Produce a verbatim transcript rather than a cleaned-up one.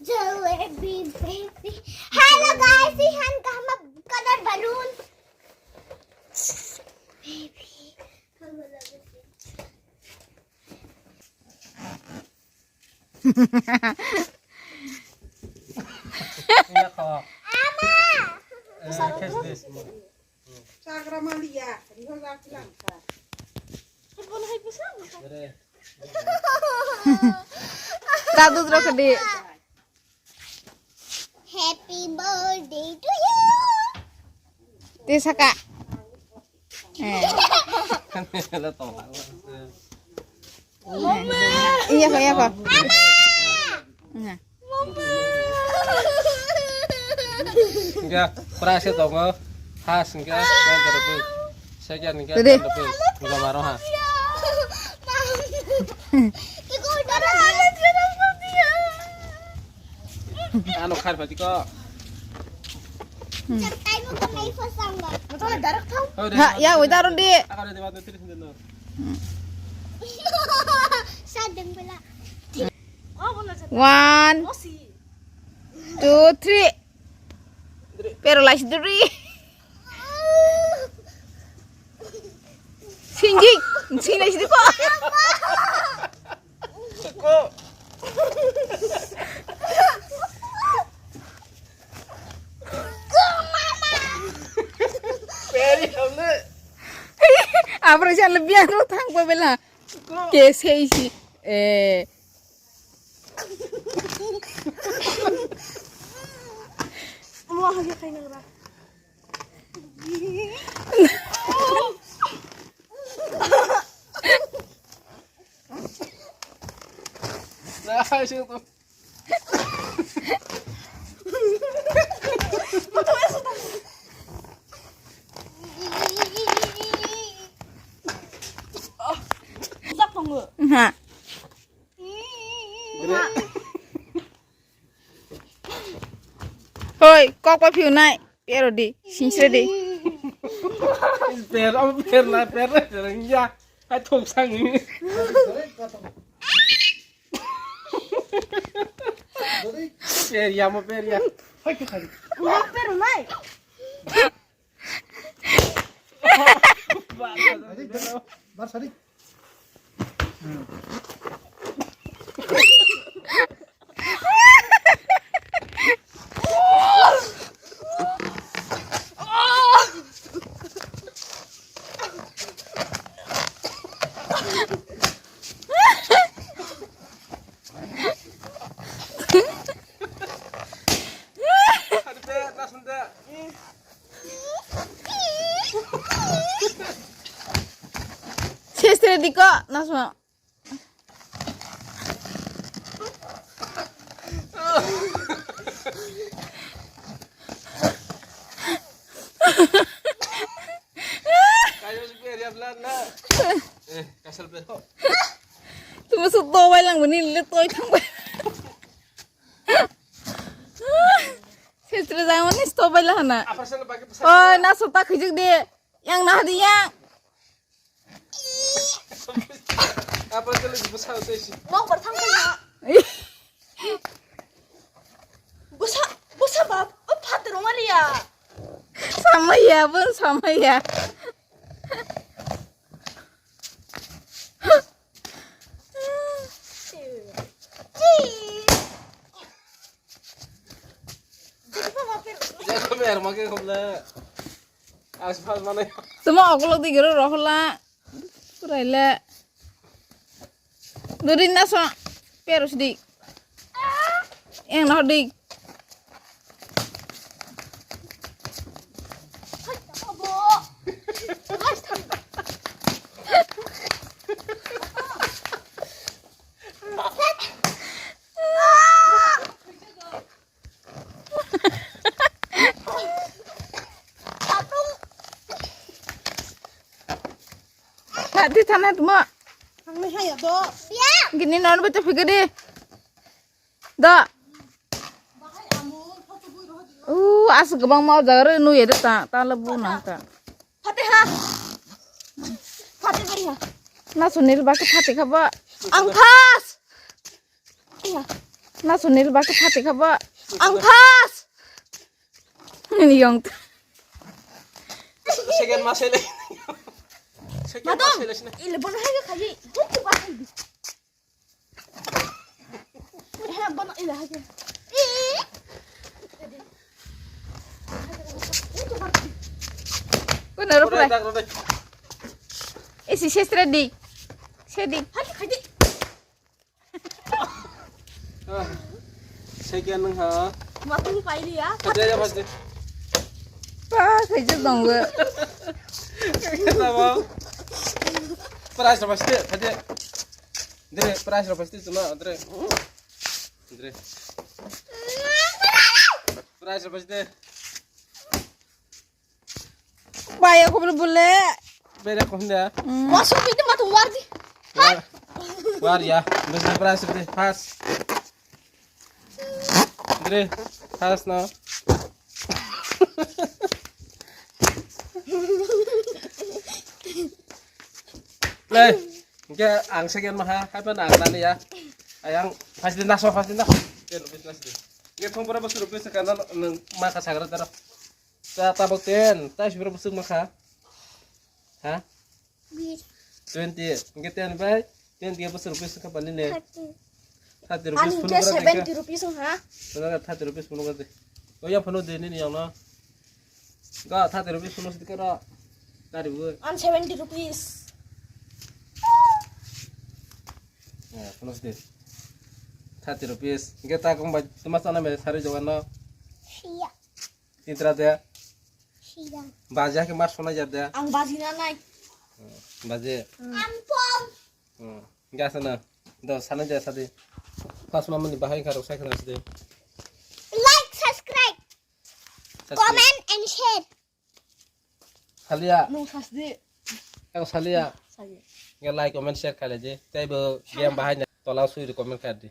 Jalebi baby. Hello guys, ihan kahma color balloon. Baby. Iya kok. Ama. Eh, kes des. Sagra malia, riho jak langka. Dere. Dadu dro kedi. Happy birthday to you. Ti saka. Eh. Iya kok, iya kok. Nah. Enggak, prize tongo. First enggak, second enggak, third enggak, enggak maro ha. Ano khar pati ko. Ha, ya, without di. Sadeng bela. One, two, three. Pero lais duri. Sinji, sinji lais diko. Ko. Peri hamne. Abra jale biang ro thang pa bela. Ko. Ke sei si. Eh. Mo hagi khainang ra. Ha. Hoi, kok pa phiu nai. Pero di, sinsre di. Per, am per na, per na, per ya. Hai thong sang ni. Per ya, mo per ya. Hai ke hai. Mo per nai. Bar sari. Sestre diko, nasma. Kayo si Pierre, habla na. Eh, kasal pero. Tumo su to bai lang bani le toi thang bai. Sestre jang mani sto bai la hana. Apa sel bagi pesan? Oi, na sota khijik de. Yang na hadi yang. Apa sel busa utai si? Nok berthang kaya. Busa, busa bab, o phater wali ya. Samaya, bun samaya. Tuma okolog di gero rohola. Puraile. Duri naso. Perus di. Yang noh di. Tadi thana tuma. Ang ni haya do. Gini non betul fikir di. Da. Uh, as gabang mau jagar nu ya ta, ta lebu nang ta. Fatihah. Fatihah ya. Na sunil baki Fatihah ba. Angkas. Iya. Nasu nil bakhe phati khabo. Ang first. Nini yong. Second ma sele. Second ma sele sini. Ile bono hai khaji. Hukku ba hai. He bono ile hai. Kuna ro prai. Isi sestre di. Sedi. Hai khaji. Ah, second nung ha. Matung pailiya. Khajaya phaste. Pa khaijak tongo. Khajabo. Prize rok phaste, khaje. Dre, prize rok phaste chuma, dre. Dre. Prize rok phaste. Bai, aku boleh boleh. Beda kau hunda. Hmm. Masuk itu mah tuh wardi. War, war ya. Best prize itu pas. Dre, pas no. Le, hingke ang second maha, hai pa nang tani ya. Ayang, pas di naso, pas di naso. Ten rupees nas di. Hingke thong pura bosor rupees kana nung maka sagra taro. Ta tabok ten, ta sibra bosok maka. Ha? Twenty. Hingke ten bai, twenty bosor rupees ka pani ne. Thirty. Thirty rupees Ani phunuk ke ra seventy rupees ha? Phunuk ke thirty rupees phunuk ke de. O ya phunuk de nini yang no. Ga thirty rupees phunuk sidi kara. Tari bu. An seventy rupees. Ya, phunuk sidi. Thirty rupees. Hingke ta kong bai tuma sana me sari jogan no. Siya. Tintra de. Siya. Baja ke mas sona jade. Ang baji na nai. Baje. Ampom. Hmm. Gasa na. Do sana jaya sadi. Pas mamani bahai karo sai khana sadi. Like, subscribe, comment and share. Salia. Nung sasdi. Aku salia. Salia. Nge like, comment, share khaile je. Tei bo game bahai na tola sui comment khaidi.